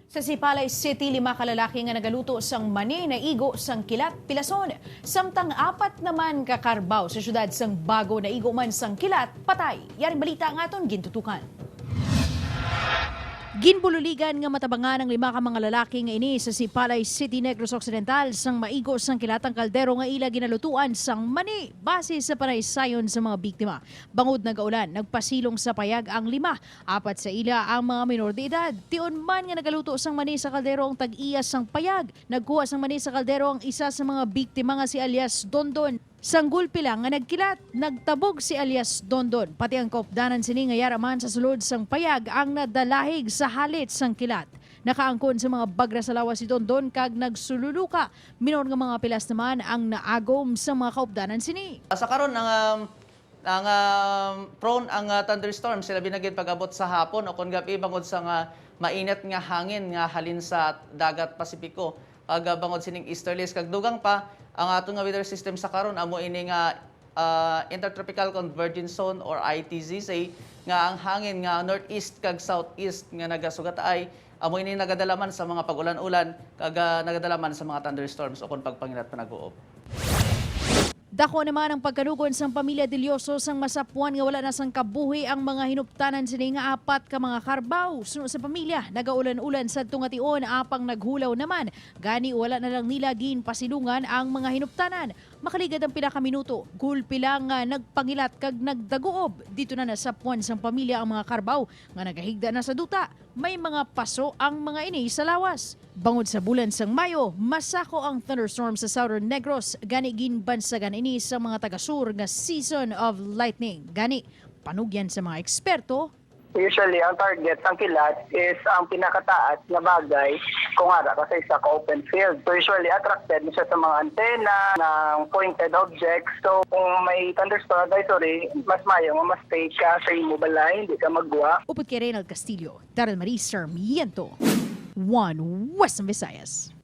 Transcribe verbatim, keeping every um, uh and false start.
Sa Sipalay City, lima ka lalaki nga nagaluto sang mani naigo sang kilat, pilason, samtang apat naman ka karbaw sa syudad sang Bago naigo man sang kilat, patay. Yaring balita nga aton gintutukan. Ginbululigan nga matabangan ang lima ka mga lalaki nga ini sa Sipalay City, Negros Occidental, sang maigo sang kilat ang kaldero nga ila ginalutuan sang mani, base sa panaysayon sa mga biktima. Bangod nagaulan, nagpasilong sa payag ang lima. Apat sa ila ang mga minor de edad. Tion man nga nagaluto sang mani sa kaldero ang tag-iya sang payag. Nagkuha sang mani sa kaldero ang isa sa mga biktima nga si alias Dondon. Sang gulpi lang nga nagkilat, nagtabog si alias Dondon. Pati ang kaupdanan sini nga yara man sa sulod sang payag ang nadalahig sa halit sang kilat. Nakaangkon sa mga bagra sa lawas si Dondon kag nagsululuka. Minor nga mga pilas naman ang naagom sa mga kaupdanan sini. Sa karon, ang, um, ang, um, prone ang, uh, thunderstorm, sila binagin pag-abot sa hapon o kon gabi bangod sa nga mainit nga hangin nga halin sa dagat Pasipiko. Kag, uh, bangod sining easterlies kag dugang pa, ang aton nga weather system sa karon amo ini nga, uh, intertropical convergence zone or I T Z Z, nga ang hangin nga northeast kag southeast nga nagasugat ay amo ini nagadala man sa mga pag-ulan-ulan kag, uh, nagadala man sa mga thunderstorms o kon pagpangilat panag-uob. Dako naman ang pagkanugon sang pamilya Delioso sang masapwan nga wala na sang kabuhi ang mga hinuptanan sini nga apat ka mga karbaw. Suno sa pamilya, nagaulan-ulan sadto nga tion, apang naghulaw naman. Gani, wala na lang nila ginpasilungan ang mga hinuptanan. Makaligad ang pila ka minuto, gulpi lang nga nagpangilat kag nagdaguob. Dito na nasapwan sang pamilya ang mga karbaw nga nagahigda na sa duta. May mga paso ang mga ini sa lawas. Bangod sa bulan sang Mayo, masako ang thunderstorm sa Southern Negros, gani ginbansagan ini sa mga taga-sur nga season of lightning. Gani, panugyan sa mga eksperto. Usually, ang target sang kilat is ang pinakataas nga bagay kung ara ka sa isa ka open field. So, usually, attracted mo siya sa mga antena, ng pointed objects. So, kung may thunderstorm advisory, mas mayo nga ma-stay ka sa imo balay, hindi ka magwa. Upod kay Reynald Castillo, Daryl Marie Sarmiento, One Western Visayas.